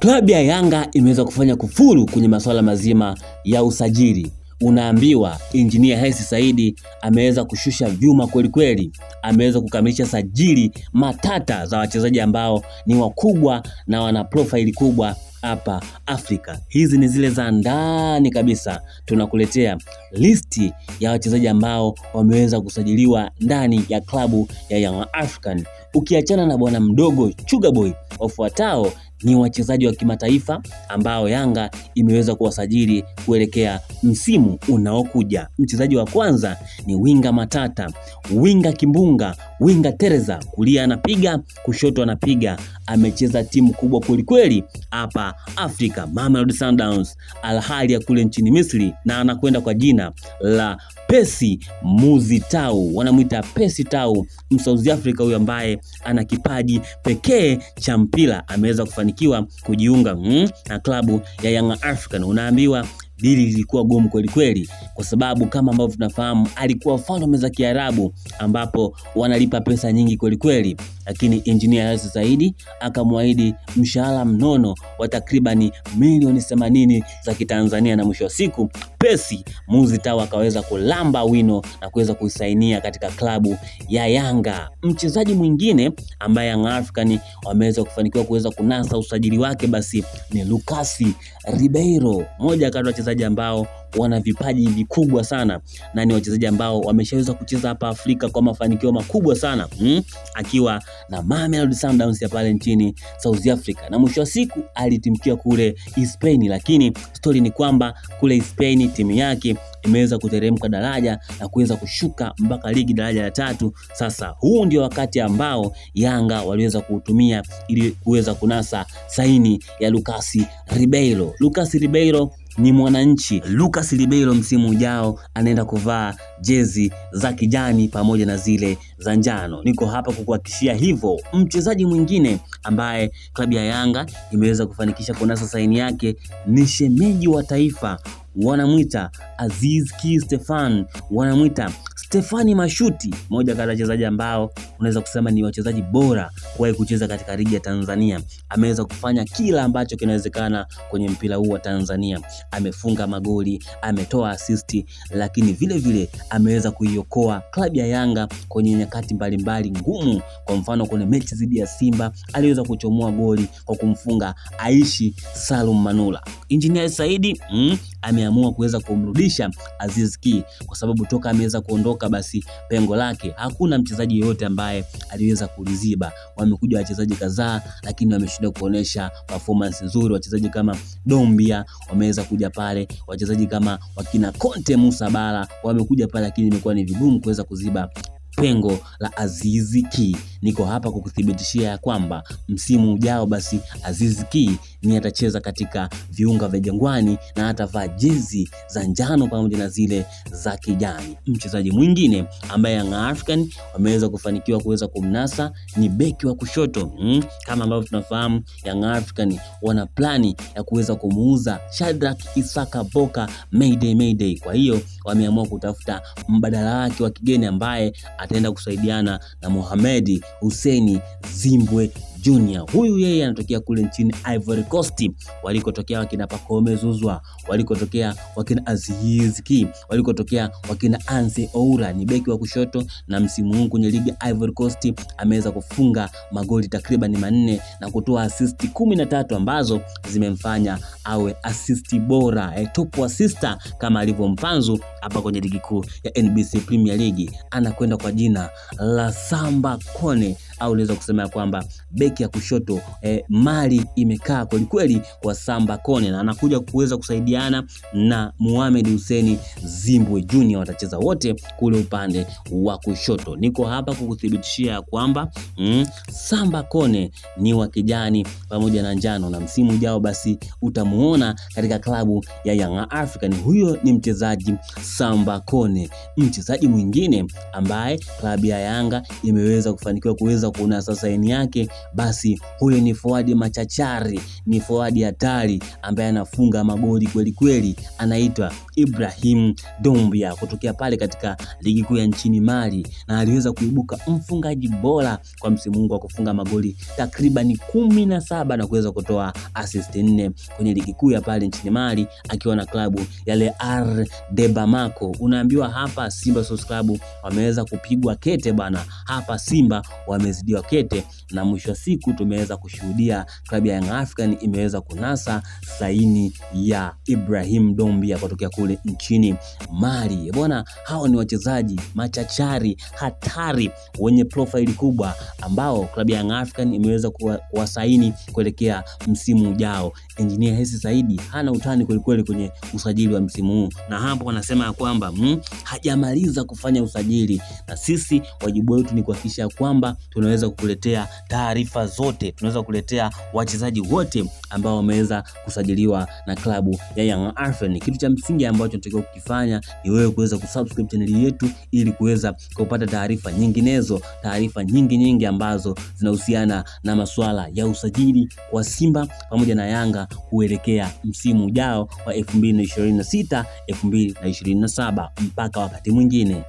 Klabu ya Yanga imeweza kufanya kufuru kwenye masuala mazima ya usajili. Unaambiwa Injinia Hersi Saidi ameweza kushusha vyuma kweli kweli, ameweza kukamilisha sajili matata za wachezaji ambao ni wakubwa na wana profaili kubwa hapa Afrika. Hizi ni zile za ndani kabisa, tunakuletea listi ya wachezaji ambao wameweza kusajiliwa ndani ya klabu ya Young African. Ukiachana na bwana mdogo Chuga Boy, wafuatao ni wachezaji wa kimataifa ambao Yanga imeweza kuwasajili kuelekea msimu unaokuja. Mchezaji wa kwanza ni winga matata, winga kimbunga, winga Tereza, kulia anapiga, kushoto anapiga. Amecheza timu kubwa kwelikweli hapa Afrika, Mamelodi Sundowns, Al Ahly ya kule nchini Misri, na anakwenda kwa jina la Pesi Muzitau, wanamwita Pesi Tau, Msouth Africa huyu ambaye ana kipaji pekee cha mpira, ameweza kufanikiwa kujiunga na klabu ya Young African. Unaambiwa dili lilikuwa gumu kweli kweli, kwa sababu kama ambavyo tunafahamu alikuwa falme za Kiarabu ambapo wanalipa pesa nyingi kweli kweli, lakini Engineer Hersi Said akamwahidi mshahara mnono wa takribani milioni 80 za Kitanzania, na mwisho wa siku Pesi Muzitau akaweza kulamba wino na kuweza kuisainia katika klabu ya Yanga. Mchezaji mwingine ambaye Young African wameweza kufanikiwa kuweza kunasa usajili wake basi ni Lucas Ribeiro, moja kati ya wachezaji ambao wana vipaji vikubwa sana na ni wachezaji ambao wameshaweza kucheza hapa Afrika kwa mafanikio makubwa sana akiwa na Mamelodi Sundowns ya pale nchini South Africa, na mwisho wa siku alitimkia kule Spain, lakini stori ni kwamba kule Spain timu yake imeweza kuteremka daraja na kuweza kushuka mpaka ligi daraja la tatu. Sasa huu ndio wakati ambao Yanga waliweza kuutumia ili kuweza kunasa saini ya Lucas Ribeiro. Lucas Ribeiro ni mwananchi. Lucas Ribeiro msimu ujao anaenda kuvaa jezi za kijani pamoja na zile za njano. Niko hapa kukuhakikishia hivyo. Mchezaji mwingine ambaye klabu ya Yanga imeweza kufanikisha kunasa saini yake ni shemeji wa taifa, wanamwita Aziz Ki Stefan, wanamwita Stefani Mashuti, moja kati ya wachezaji ambao unaweza kusema ni wachezaji bora kuwahi kucheza katika ligi ya Tanzania. Ameweza kufanya kila ambacho kinawezekana kwenye mpira huu wa Tanzania. Amefunga magoli, ametoa asisti, lakini vile vile ameweza kuiokoa klabu ya Yanga kwenye nyakati mbalimbali ngumu. Kwa mfano, kwenye mechi dhidi ya Simba aliweza kuchomoa goli kwa kumfunga Aishi Salum Manula. Engineer Saidi ameamua kuweza kumrudisha Aziz Ki kwa sababu toka ameweza kuondoka basi pengo lake hakuna mchezaji yeyote ambaye aliweza kuliziba. Wamekuja wachezaji kadhaa, lakini wameshindwa kuonesha performance nzuri. Wachezaji kama Dombia wameweza kuja pale, wachezaji kama wakina Conte Musa Bala wamekuja pale, lakini imekuwa ni vigumu kuweza kuziba pengo la Aziz Ki. Niko hapa kukuthibitishia ya kwamba msimu ujao basi Aziz Ki ni atacheza katika viunga vya Jangwani na atavaa jezi za njano pamoja na zile za kijani. Mchezaji mwingine ambaye Young African wameweza kufanikiwa kuweza kumnasa ni beki wa kushoto. Kama ambavyo tunafahamu Young African wana plani ya kuweza kumuuza Shadrack Isaka Boka Mayday Mayday. Kwa hiyo wameamua kutafuta mbadala wake wa kigeni ambaye ataenda kusaidiana na Mohamed Hussein Zimbwe Junior. Huyu yeye anatokea kule nchini Ivory Coast walikotokea wakina Pacome Zouzoua, walikotokea wakina Aziz Ki, walikotokea wakina Anse Oura. Ni beki wa kushoto na msimu huu kwenye ligi Ivory Coast ameweza kufunga magoli takriban 4 na kutoa assist 13 ambazo zimemfanya awe assist bora, top assister kama alivyo Mpanzu hapa kwenye ligi kuu ya NBC Premier League. Anakwenda kwa jina la Samba Kone, au unaweza kusema kwamba beki ya kushoto mali imekaa kwelikweli kwa Samba Kone, na anakuja kuweza kusaidiana na Mohamed Hussein Zimbwe Junior, watacheza wote kule upande wa kushoto. Niko hapa kukuthibitishia kwamba Samba Kone ni wa kijani pamoja na njano, na msimu ujao basi utamuona katika klabu ya Young African. Huyo ni mchezaji Samba Kone. Mchezaji mwingine ambaye klabu ya Yanga imeweza kufanikiwa kuweza kuweza kunasa saini yake, basi huyo ni forward machachari, ni forward hatari ambaye anafunga magoli kweli kweli, anaitwa Ibrahim Doumbia kutokea pale katika ligi kuu ya nchini Mali, na aliweza kuibuka mfungaji bora kwa msimu huu kwa kufunga magoli takriban 17 na kuweza kutoa assist 4 kwenye ligi kuu ya pale nchini Mali akiwa na klabu ya Le R de Bamako. Unaambiwa hapa Simba Sports Club wameweza kupigwa kete bana, hapa Simba wamezidiwa kete, na mwisho wa siku tumeweza kushuhudia klabu ya Young African imeweza kunasa saini ya Ibrahim Doumbia kutokea kule nchini Mali. Bwana, hao ni wachezaji machachari hatari wenye profile kubwa ambao klabu ya Young African imeweza kuwasaini kuelekea msimu ujao. Engineer Hersi Said hana utani kwelikweli kwenye usajili wa msimu huu, na hapo wanasema ya kwamba hajamaliza kufanya usajili, na sisi wajibu wetu ni kuhakikisha kwamba tunaweza kukuletea taarifa zote, tunaweza kukuletea wachezaji wote ambao wameweza kusajiliwa na klabu ya Young African. Kitu cha msingi ambacho tunatakiwa kukifanya ni wewe kuweza kusubscribe channel yetu ili kuweza kupata taarifa nyinginezo, taarifa nyingi nyingi ambazo zinahusiana na masuala ya usajili wa Simba pamoja na Yanga kuelekea msimu ujao wa 2026 2027. Mpaka wakati mwingine.